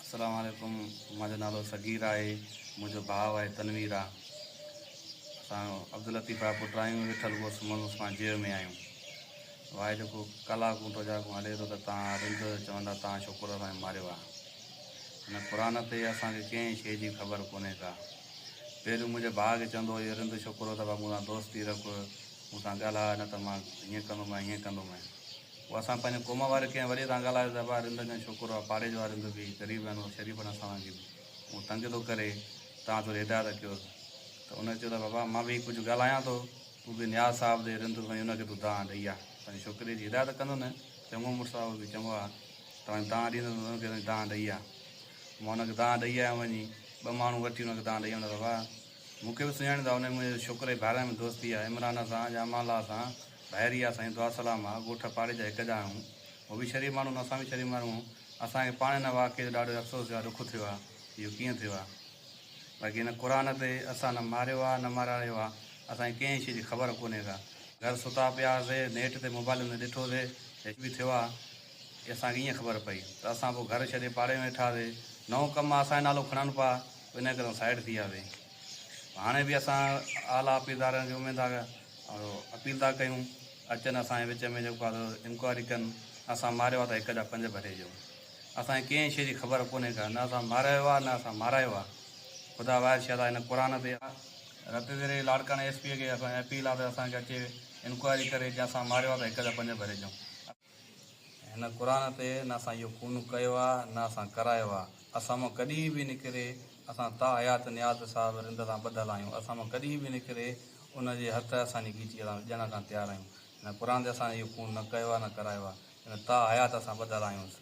السلام عليڪم منهنجو نالو صغير آهي منهنجو ڀاء آهي تنوير آ اسان عبداللطيف جا پٽ آهيون ويٺل ڳوٺ محمد عثمان جيو ۾ آهيون واهي جيڪو ڪلاڪون ٽوجاڪون هلي ٿو ته تان رند چوندا تان ڇوڪرو اسان کي ماريو آ هن قرآن تي اسان کي ڪنهن شيء جي خبر ڪونهي ڪا پهريون منهنجي ڀاء کي چوندو هو اهو رند ڇوڪرو ته مون سان دوستي رک مون سان ڳالهاء نه ته مان هيئن ڪندومانء هيئن ڪندومانء پوء اسان پنهنجي قوم واري ڪنهن وڏي سان ڳالهايو ته ابا رند جو ڇوڪرو آ پاڙي جو آ رند به غريب آهن اهو شريف آهن اسان وانگي به اهو تنگ ٿو ڪري توهان ٿوري هدايت ڪيوس ته ان چيو ته بابا مان به ڪجهه ڳالهايان ٿو تون به نياز صاحب ڏي رند وڃي ان کي تون دانهن ڏئي آ پنهنجي ڇوڪري جي هدايت ڪندو نه چڱو مڙس آ اهو به چڱو آ توهان دانهن ڏيندو ته ان کي وڃي دانهن ڏئي آ مان ان کي دانهن ڏئي آيم وڃي ٻه ماڻهو وٺي ان کي دانهن ڏئي آيم ته بابا مون کي به سڃاڻيندا ان منهنجي ڇوڪري جي ڀائرن ۾ دوستي آ عمران سان يا امان الله سان ڀائري آ سائين دعا سلام آ ڳوٺ پاڙي جا هڪ جا آهيون هو به شريف ماڻهو آهن اسان به شريف ماڻهو آهيون اسان کي پاڻ هن واقعي جو ڏاڍو افسوس ٿيو آ ڏک ٿيو آ اهو ڪيئن ٿيو آ باقي هن قرآن تي اسان نه ماريو آ نه مارايو آ اسان کي ڪنهن شي جي خبر ڪونهي ڪا گهر ستا پيا هئاسي نيٽ تي موبائلن تي ڏٺوسي ته هي به ٿيو آ اسان کي ائين خبر پئي ته اسان پوء گهر ڇڏي پاڙي ۾ ويٺاسي. نئون ڪم آ اسان جو نالو کڻن پيا پوء انهيء ڪري اسان سائيڊ ٿي وياسي. هاڻي به اسان اعليٰ آفيسرن کي اميد ٿا اپيل ٿا ڪيون اچن اسان جي وچ ۾ جيڪو آ سو انڪوائري ڪن اسان ماريو آ ته هڪ جا پنج ڀري ڏيو. اسان کي ڪنهن شيء جي خبر ڪونهي ڪا نه اسان مارايو آ نه اسان مارايو آ. خدا واحد شاهد آ هن قرآن تي. رت ذريعي لاڙڪاڻي ايس پي کي اسان جي اپيل آ ته اسان کي اچي انڪوائري ڪري جي اسان ماريو آ ته هڪ جا پنج ڀري ڏيو. هن قرآن تي نه اسان اهو خون ڪيو آ نه اسان ڪرايو آ. اسان مان ڪڏهن به نڪري اسان تا حيات نياز صاحب رند سان ٻڌل آهيون اسان مان ڪڏهن به نڪري ان جي هٿ اسان جي ڳچي اسان ڏيڻ کان تيار آهيون. هن قرآن تي اسان اهو خون نه ڪيو آ نه ڪرايو آ. هن تا حيات اسان ٻڌل آهيونس.